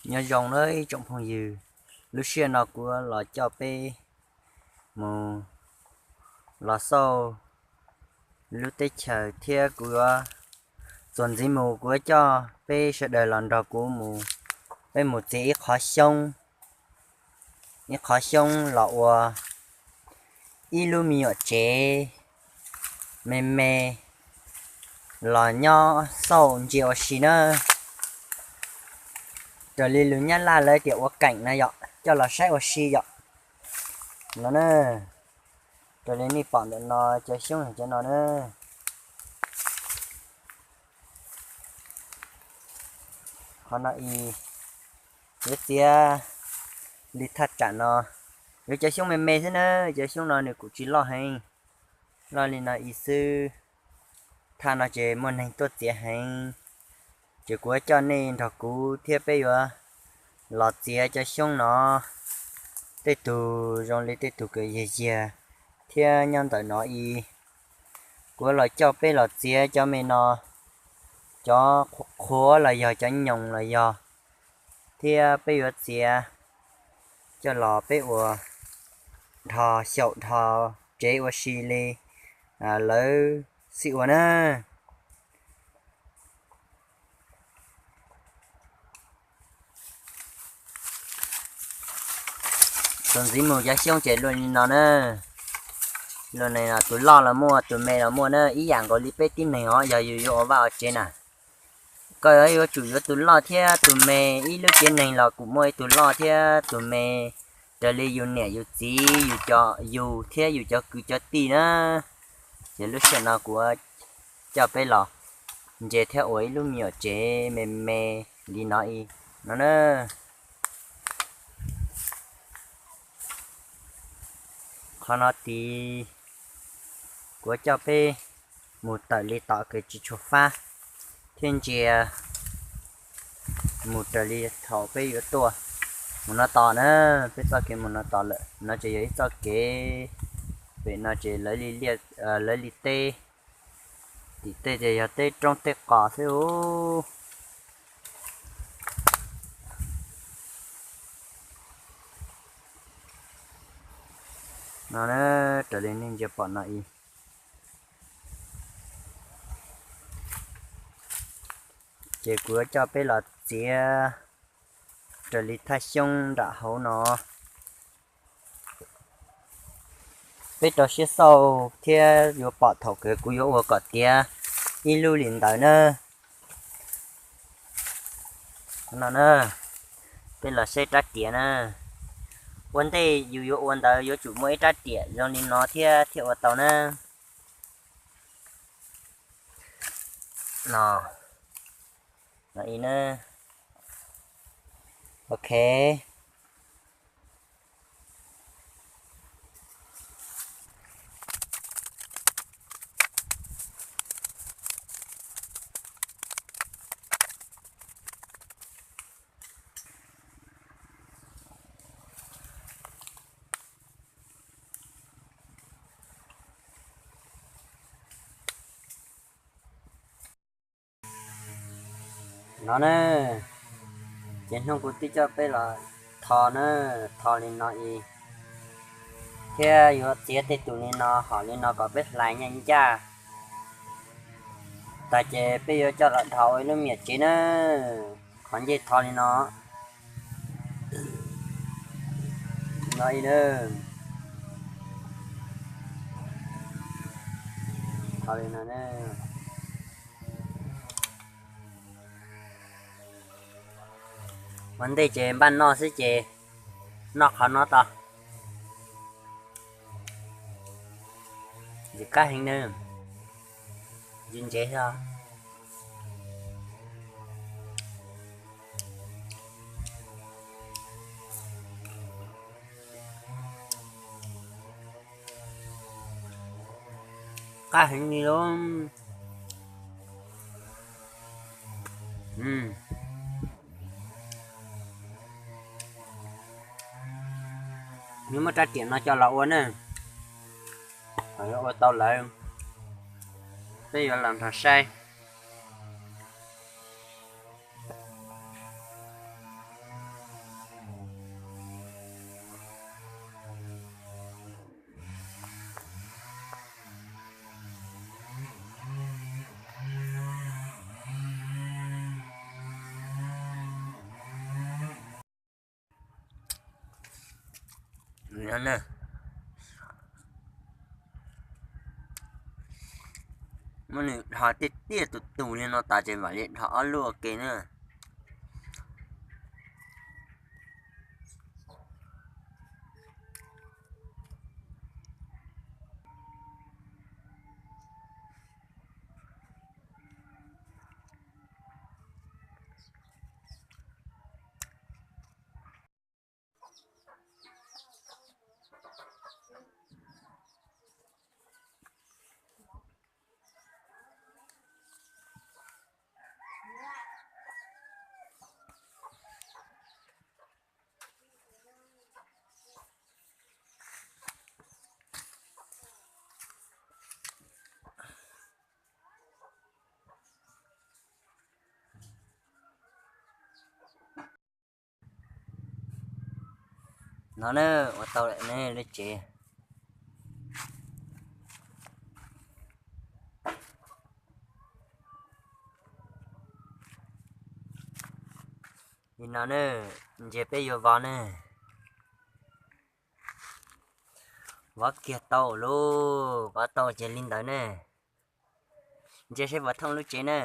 Nyob zoo na ib tsoom phooj ywg, lub sij hawm no kuv los coj peb mus los xauj lub teb chaws thiab kuv yuav, txuas ntxiv mus kuv yuav coj peb sawv daws los nrog kuv mus, peb mus txiav ib qhov xyoob, ib qhov xyoob los ua ib lub me nyuam tsev me me los nyob xauj ntsia ua si na. Raws li lus Nyab Laj lawv tias ua keem no yom, coj los saib ua si yom. No na, raws li nej pom ntawm no cov xyoob cov no na. Qhov no i, yuav txiav li thaj tsam no, yuav cov xyoob me me xwb na, cov xyoob no nws kuj tsis loj heev, loj li no i xwb. Thaj no ces muaj neeg tuaj txiav heev, ces kuv yuav coj nej nrog kuv thiab peb yuav los txiav cov xyoob no. Tej tug zoo li tej tug kws yiag yiag thiab nyob ntawm no i, kuv yuav los coj peb los txiav cov me no, cov qhuav qhuav los yog cov nyoos los yog, thiab peb yuav txiav coj los peb ua dhos xyaum dhos tsev ua si li lawv xij ua na. Txuas ntxiv mus cov xyoob ces luaj li no na. Luaj li no, tus loj los muaj, tus me los muaj na, ib yam nkaus li peb tib neeg os, yog yus yuav ua vaj ua tsev na, koj yuav tsum yuav tus loj thiab tus me, ib lub tsev neeg los kuj muaj ib tug loj thiab tus me, raws li yus niam yus txiv, yus cov, yus thiab yus cov kwv cov tij na. Ces lub sij hawm no kuv coj peb los ntsia thiab ua ib lub me nyuam tsev me me li no i, no na. Qhov no tid kuv coj peb mus tawm li tom kev tsis tshua fab thiab ntsia mus raws li thaum peb yuav tuaj mus no tos na. Peb txoj kev mus no tos lawm no ces yog ib txoj kev, pem no ces lawv li teb, tim tej ces yog teb roob teb qos xwb ub. No na, raws li nej ntsia pom no i, ces kuv yuav coj peb los txiav raws li thaj xyoob nram hauv no. Peb rau siab xauj thiab yuav pom thaum kawg kuv yuav ua kom tiav ib lub li ntawd na. No na, peb los saib rab riam na. Ua ntej yus yuav ua ntawd yuav tsum muaj ib rab riam zoo li no thiab thiaj ua tau na. No, no i na. Ok. No na, ces hnub kuv twb coj peb los tho na, tho li no i, thiab yuav txiav tej tus li no hom li no kom peb hlais nyaj ncaj. Tas ces peb yuav coj los dhos ua ib lub me nyuam tsev na. Qhov ncej tho li no, no i na, tho li no na. Ua ntej ces npaj noj xwb ces noj qhov no tau. Ntxim qab heev na, ntxim ntsev xwb. Qab heev li lub. Nws muab rab riam no coj los ua na, thaum yuav ua tau lawm peb yuav los nrog saib. No na, muab nws dhos tiaj tiaj tus tus li no tas ces mam li dhos ob lub ua ke na. No na, ua tau lawm ne lub tsev. Li no na, ntsia peb yuav vov ne. Vov kiag tau lauj, vov tau ces li ntawd ne. Ntsia seb puas thooj lub tsev na.